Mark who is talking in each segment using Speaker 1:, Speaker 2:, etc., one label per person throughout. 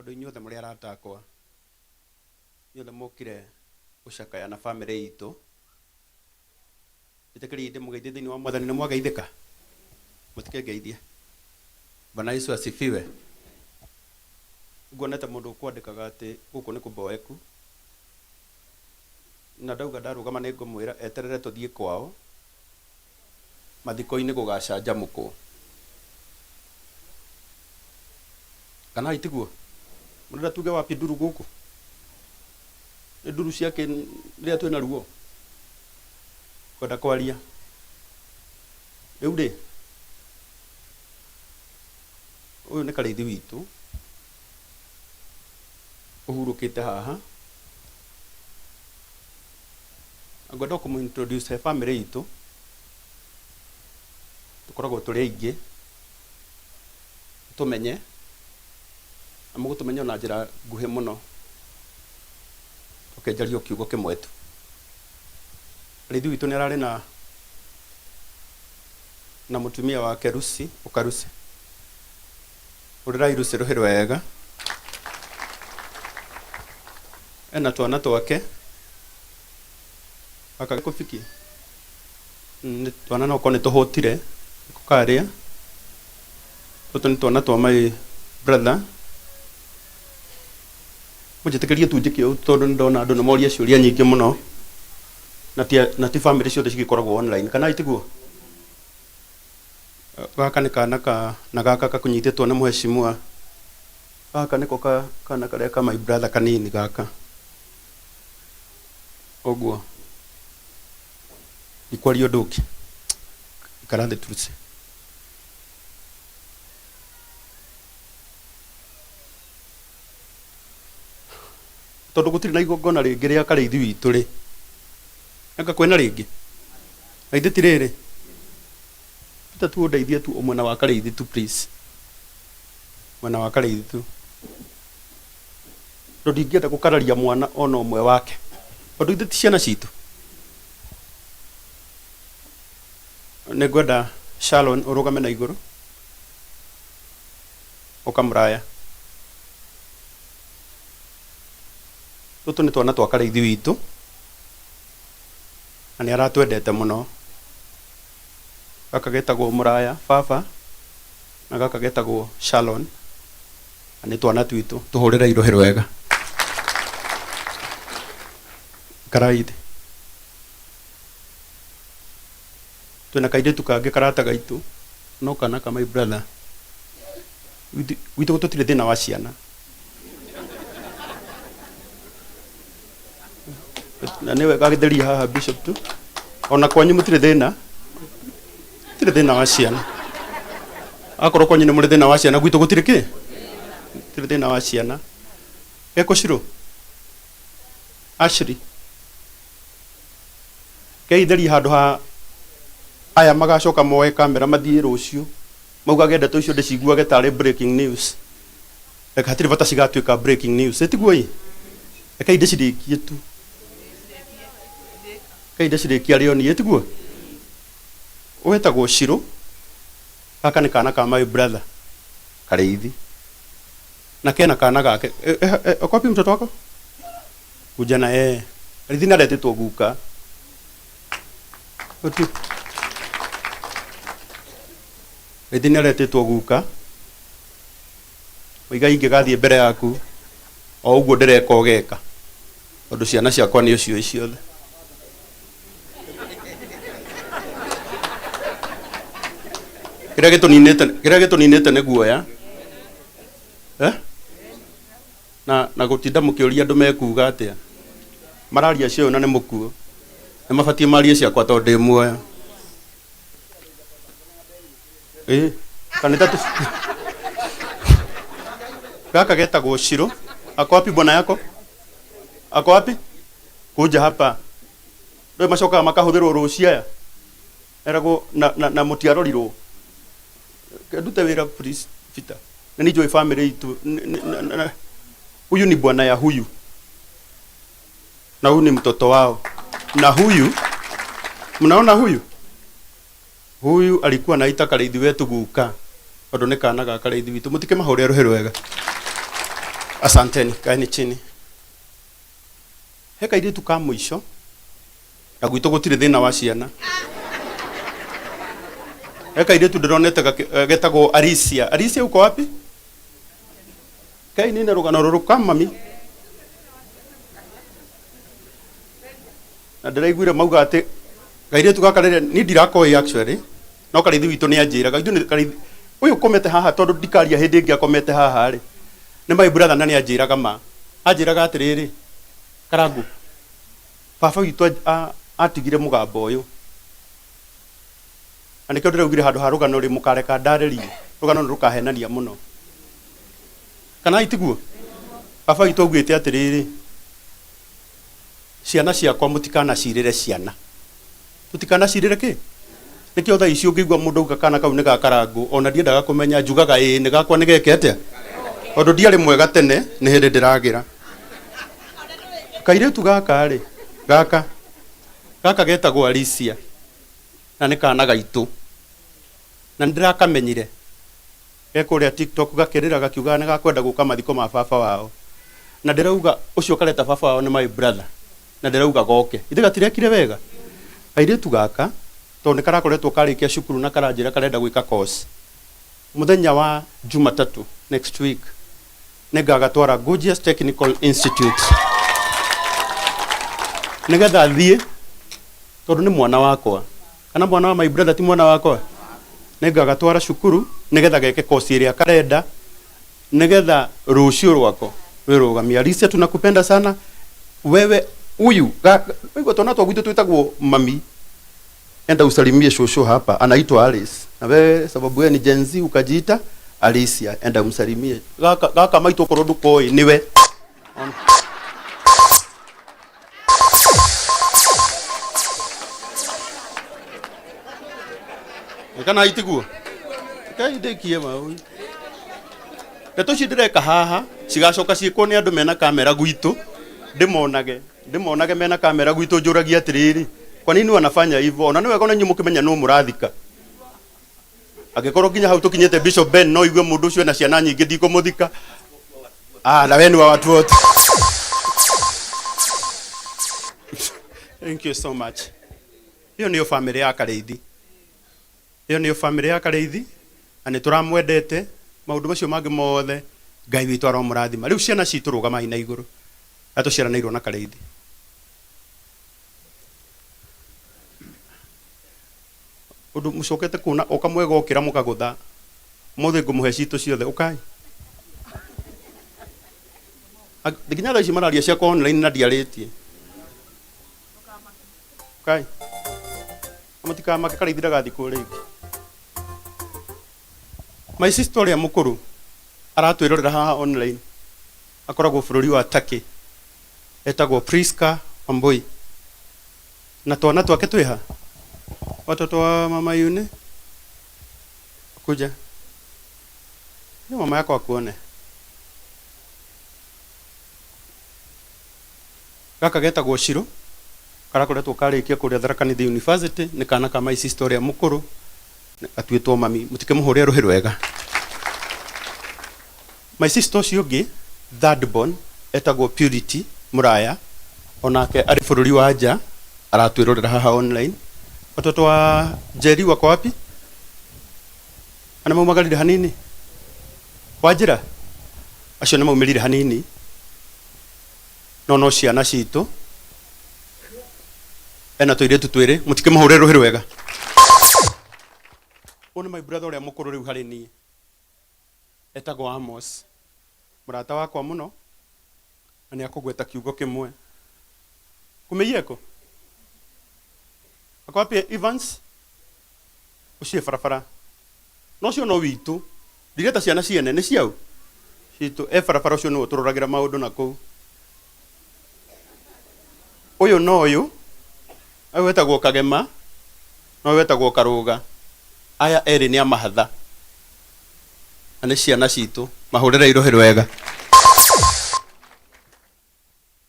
Speaker 1: Tondũ inyuothe mũrĩ arata akwa, inyuothe mũkire gũcakaya na bamĩrĩ itũ. Njĩtĩkĩriei ndĩmũgeithie thĩinĩ wa Mwathani. Nĩ mwageithĩka? Mũtikĩngeithie. Bwana Yesu asifiwe. Nguonete mũndũ ũkwandĩkaga atĩ gũkũ nĩ kũboeku, na ndauga ndarũgama nĩ ngũmwĩra eterere tũthiĩ kwao mathiko-inĩ gũgacanjamũkwo. Kana hihi tiguo? Mũrenda tuge wapi nduru gũkũ? Nĩ nduru ciake rĩrĩa twĩna ruo? Kwenda kwaria. Rĩu rĩ, ũyũ nĩ Karĩithi witũ ũhurũkĩte haha. Na ngwenda o kũmũ introduce he bamĩrĩ itũ. Tũkoragwo tũrĩ aingĩ. Tũmenye, na mũgũtũmenya o na njĩra nguhĩ mũno. Reke njarie o kiugo kĩmwe tu. Mũrĩithi witũ nĩ ararĩ na na mũtumia wake Lucy, ũka Lucy. Hũrĩrai Lucy rũhĩ rwega. Ena twana twake. Gaka gĩkũbiki. Nĩ twana no korwo nĩ tũhũtire, nĩko karĩa. Tũtũ nĩ twana twa my brother. Mũnjĩtĩkĩrie tu njĩke ũũ tondũ nĩ ndona andũ nĩ moria ciũria nyingĩ mũno na ti, na ti famĩlĩ ciothe cigĩkoragwo online kana tiguo? Gaka nĩ kana ka na gaka kakũnyitĩtwo nĩ mheshimiwa. Gaka nĩko ka kana karĩa ka my brother kanini gaka. Ũguo. Ndikwaria ũndũ ũngĩ. Ikara thĩ tu Lucy. Tondũ gũtirĩ na igongona rĩngĩ rĩa karĩithi witũ rĩ, anga kwĩna rĩngĩ? Na ithe ti rĩrĩ? Peter tu ũndeithie tu mwena wa karĩithi tu please. Mwena wa karĩithi tu. Tondũ ndingĩenda gũkararia mwana ona ũmwe wake. Tondũ ithe ti ciana citũ. Nĩ ngwenda Sharon ũrũgame na igũrũ. Ũka mũraya. Tũtũ nĩ twana twa karĩithi witũ na nĩ aratwendete mũno. Gaka getagwo mũraya baba na gaka getagwo Shalon na nĩ twana twitũ. Tũhũrĩrei rũhĩ rwega. Ikarai thĩ. Twĩna kairĩtu kangĩ karata gaitũ no kana ka my brother. Gwitũ tũtirĩ thĩna wa ciana. Na nĩ wega gĩtheria haha bishop tu. Ona kwanyu mũtirĩ thĩna. Mũtirĩ thĩna wa ciana. Akorwo kwanyu nĩ mũrĩ thĩna wa ciana gwitũ gũtirĩ kĩ? Gũtirĩ thĩna wa ciana. Eko Shiro? Ashley? Keithĩrie handũ ha aya magacoka moe kamera mathiĩ rũciũ maugage ndeto icio ndĩciguage tarĩ breaking news. Reke hatirĩ bata cigatuĩka breaking news. Ĩ tiguo ĩ? Rekei ndĩcirĩkie tu. Rekei ndĩcirĩkie arĩ o niĩ. Ĩ tiguo? Wetagwo Shiro. Gaka nĩ kana ka my brother Karĩithi. Na kena kana gake. E, e, e, wapi mtoto wako? Kuja na yeye. Karĩithi nĩ aretĩtwo guka. Ũtu. Karĩithi nĩ aretĩtwo guka. Mũigai ingĩgathiĩ mbere yaku o ũguo ndĩreka ũgeka tondũ ciana ciakwa nĩ ũciũĩ ciothe. Kĩrĩa gĩtũninĩte kĩrĩa gĩtũninĩte nĩ guoya eh? Na, na gũtinda mũkĩũria andũ mekuga atĩa mararia cia ũyũ na nĩ mũkuũ nĩ mabatiĩ marie ciakwa tondũ ndĩ muoyo. Ĩ, kanitha tu gaka getagwo Shiro. Ako wapi bwana yako? Ako wapi? Kuja hapa. Ndũĩ macokaga makahũthĩrwo rũciũ aya eragwo na, na, na mũtiarorirwo. Ndute wĩra please Peter. Na nĩ njũĩ family itũ. Huyu ni bwana ya huyu na huyu ni mtoto wao na huyu mnaona huyu Huyu alikuwa anaita karĩithi wetu guka tondũ nĩ kana ga karĩithi witũ. Mũtikĩmahũre rũhĩ rwega. Asanteni, kaeni chini. He kairĩtu ka mũico na gwitũ gũtirĩ thĩna wa ciana. He kairĩtu ndĩronete getagwo Alicia. Alicia uko wapi? Kai nina rũgano rũrũ ka mami. Na ndĩraiguire mauga atĩ kairĩtu gaka rĩrĩa niĩ ndirakoĩ actually no karĩithi witũ nĩ anjĩraga ithuĩ nĩ karĩithi ũyũ ũkomete haha tondũ ndikaria hĩndĩ ĩngĩ akomete haha rĩ nĩ my brother na nĩ anjĩraga ma anjĩraga atĩrĩrĩ karangu baba witũ atigire mũgambo ũyũ na nĩkĩo ndĩraugire handũ ha rũgano rĩ mũkareka ndarĩrie rũgano nĩ rũkahenania mũno kana itiguo baba witũ augĩte atĩrĩrĩ ciana ciakwa mũtikanacirĩre ciana tũtikanacirĩre kĩ nĩkĩo thaa ici ũngĩigua mũndũ auga kana kau nĩ ga karangũ ona ndiendaga kũmenya njugaga ĩĩ nĩ gakwa nĩ geke atĩa tondũ ndiarĩ mwega tene nĩ hĩndĩ ndĩragĩra kairĩtu gaka rĩ gaka gaka getagwo Alicia na nĩ kana gaitũ na nĩ ndĩrakamenyire ge kũrĩa TikTok gakĩrĩra gakiugaga nĩ gakwenda gũka mathiko ma baba wao na ndĩrauga ũcio kareta baba wao nĩ my brother na ndĩrauga goke ithe gatirekire wega kairĩtu gaka tondũ nĩ karakoretwo karĩkia cukuru na karanjĩra karenda gwĩka course mũthenya wa Jumatatu next week nĩ ngagatwara Gorgeous Technical Institute nĩgetha thiĩ tondũ nĩ mwana wakwa kana mwana wa my brother ti mwana wakwa nĩ ngagatwara cukuru nĩgetha geke kosi ĩrĩa karenda nĩgetha rũciũ rwako rwĩrũgamia. Alicia, tunakupenda sana wewe huyu waigua twana twa gwitũ twĩtagwo mami enda usalimie shosho hapa anaitwa Alice na wewe sababu wewe ni Gen Z ukajiita Alicia enda umsalimie gaka gaka maitũ okorwo ndũkoĩ niwe. Kana itiguo kai ndikie mau ndeto ici ndĩreka haha cigacoka ciĩkwo nĩ andũ mena kamera gwitũ ndĩmonage ndĩmonage mena kamera gwitũ njũragie atĩrĩrĩ kwa nini wanafanya hivyo ona nĩ wega ona inyuĩ mũkĩmenya nũ mũrathika angĩkorwo nginya hau tũkinyĩte Bishop Ben no igue mũndũ ũcio ena ciana nyingĩ ndikũmũthika ah na we ni wa watu wote. Thank you so much. Ĩyo nĩyo famĩlĩ ya Karĩithi ĩyo nĩyo famĩlĩ ya Karĩithi na nĩ tũramwendete maũndũ macio mangĩ mothe Ngai witũ aromũrathima rĩu ciana citũ rũgamai na igũrũ na tũciaranĩirwo na Karĩithi ũndũ mũcokete kuona o kamwe gokĩra mũkagũtha mũthĩ ngũmũhe citũ ciothe ũkai nginya thaa ici mararia ciakwa online na ndiarĩtie ũkai mũtikamake Karĩithi ndagathikwo rĩngĩ my sister ũrĩa mũkũrũ aratwĩrorera haha online akoragwo bũrũri wa Turkey etagwo Priska Wambui na twana twake twĩha watoto wa mama Yune kuja ni mama yako akuone gaka getagwo Shiro karakoretwo karĩkia kũrĩa Tharaka Nithi University nĩ kana ka my sister ũrĩa mũkũrũ atuĩtwo mami mũtikĩmũhũre rũhĩ rwega my sister ũcio ũngĩ third born etagwo Purity Mũraya onake arĩ bũrũri wa nja aratwĩrorera haha online watoto wa Njeri wako wapi ana maumagarire hanini wanjĩra acio nĩ maumĩrire hanini no no ciana citũ ena tũirĩtu twĩrĩ mũtikĩmũhũre rũhĩ rwega ũyũ nĩ my brother ũrĩa mũkũrũ rĩu harĩ niĩ etagwo Amos mũrata wakwa mũno na nĩ akũgweta kiugo kĩmwe kumeieko ako wapi Evans ũcio barabara no ũcio no witũ ndireta ciana ciene nĩ ciau citũ e barabara ũcio nĩwe ũtũroragĩra maũndũ na kũu ũyũ no ũyũ ũyũ wetagwo Kagema na ũyũ wetagwo Karũga aya erĩ nĩ amahatha na nĩ ciana citũ mahũrĩre irũhĩ rwega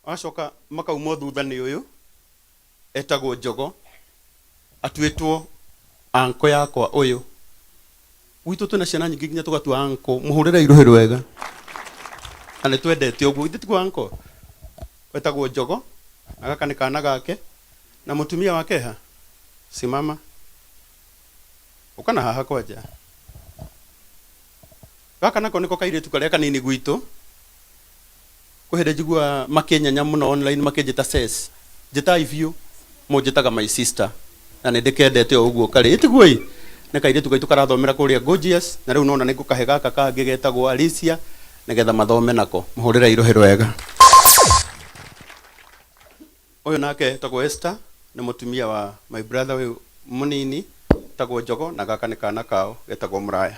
Speaker 1: Agacoka makaumwo thutha nĩ ũyũ etagwo Njogo atuĩtwo anko yakwa ũyũ gwitũ twĩna ciana nyingĩ nginya tũgatua anko mũhũrĩre irũhĩ rwega Na nĩ twendete ũguo ithe tiguo anko wetagwo Njogo, na gaka nĩ kana gake na mũtumia wake ha simama ũka na haha kwanja. Gaka nako nĩko kairĩtu karĩa kanini gwitũ. Kwĩ hĩndĩ njiguaga makĩnyenya mũno online makĩnjĩta ses. Njĩtai biũ, mũnjĩtaga my sister na nĩ ndĩkendete o ũguo karĩ. Ĩ tiguo ĩ? Nĩ kairĩtu gaitũ karathomera kũrĩa Gorgeous na rĩu nona nĩ ngũkahe gaka kangĩ getagwo Alicia nĩgetha mathome nako. Mũhũrĩre irũhĩ rwega. Ũyũ nake etagwo Esther, nĩ mũtumia wa my brother ũyũ mũnini etagwo Njogo na gaka nĩ kana kao getagwo Mũraya.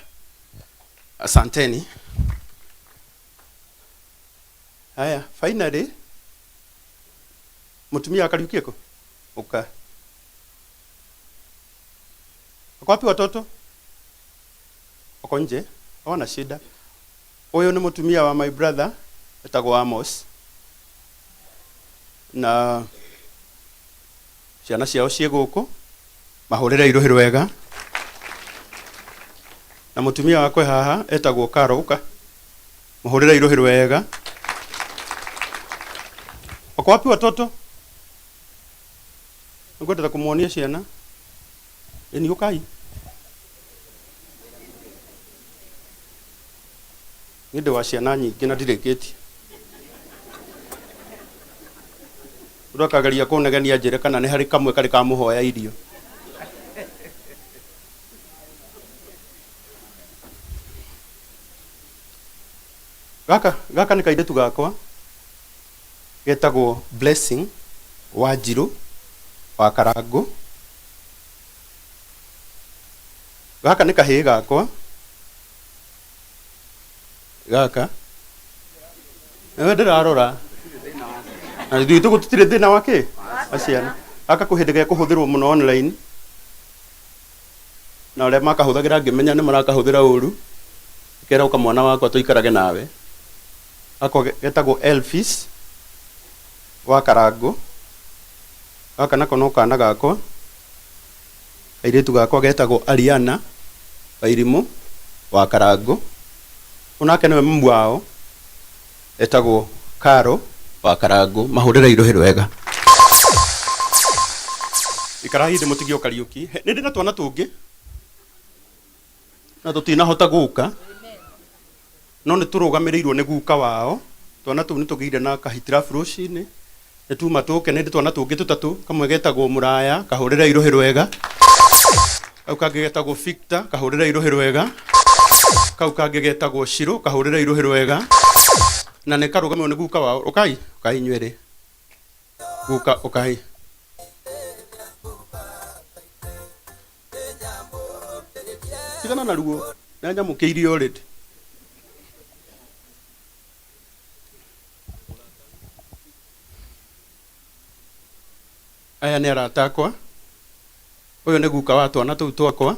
Speaker 1: Asanteni. Haya, finally mũtumia wa Kariuki eko? Uka. Wako wapi watoto? Wako nje? Hawana shida. Ũyũ nĩ mũtumia wa my brother etagwo Amos na ciana ciao ciĩ gũkũ, mahũrĩre irũhĩ rwega. Na mũtumia wakwe haha etagwo Karo, ũka mũhũrĩre irũhĩ rwega. Wako wapi watoto? Nĩngwendete kũmuonia ciana. Ĩni ũkai. Niĩ ndĩ wa ciana nyingĩ na ndirĩkĩtie. Mũndũ akageria kũnegenia anjĩre kana nĩ harĩ kamwe karĩ kamũhoya irio. Gaka gaka nĩ kairĩtu gakwa getagwo Blessing Wanjirũ wa Karangũ. Gaka nĩ kahĩĩ gakwa gaka nĩwe ndĩrarora na ithuĩ tũgũtirĩ thĩna wa kĩ wa ciana. Gaka kwĩ hĩndĩ gekũhũthĩrwo mũno online na arĩa makahũthagĩra ngĩmenya nĩ marakahũthĩra ũru, ngĩkera ũka mwana wakwa tũikarage nawe. Gakwa getagwo Elvis wa Karangũ. Gaka nako no kana gakwa, kairĩtu gakwa getagwo Ariana Wairimũ wa Karangũ. Ũyũ nake nĩwe mamu wao etagwo Karo wa Karangũ. Mahũrĩre irũhĩ rwega. Ikarai thĩ mũtige ũkariũki. Nĩ ndĩ na twana tũngĩ na tũtinahota gũka no nĩ tũrũgamĩrĩirwo nĩ guka wao. Twana tũu nĩ tũgĩire na kahitirabu rũcinĩ nĩ tuma tũke. Nĩ ndĩ twana tũngĩ tũtatũ, kamwe getagwo Mũraya, kahũrĩre irũhĩ rwega. Kau kangĩ getagwo Victor, kahũrĩre irũhĩ rwega. Kau kangĩ getagwo Shiro, kahũrĩre irũhĩ rwega. Na nĩ karũgamĩrĩirwo nĩ guka wao. Ũkai, ũkai inyuerĩ. Guka ũkai. Tigana na ruo, nĩ anyamũkĩirie already. Aya nĩ arata akwa. Ũyũ nĩ guka wa twana tũu twakwa.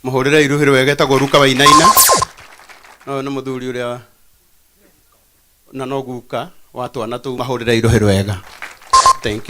Speaker 1: Mũhũrĩre irũhĩ rwega, etagwo Ruka Wainaina. Na ũyũ nĩ mũthuri ũrĩa na no guka wa twana tũu, mahũrĩre irũhĩ rwega. Thank you.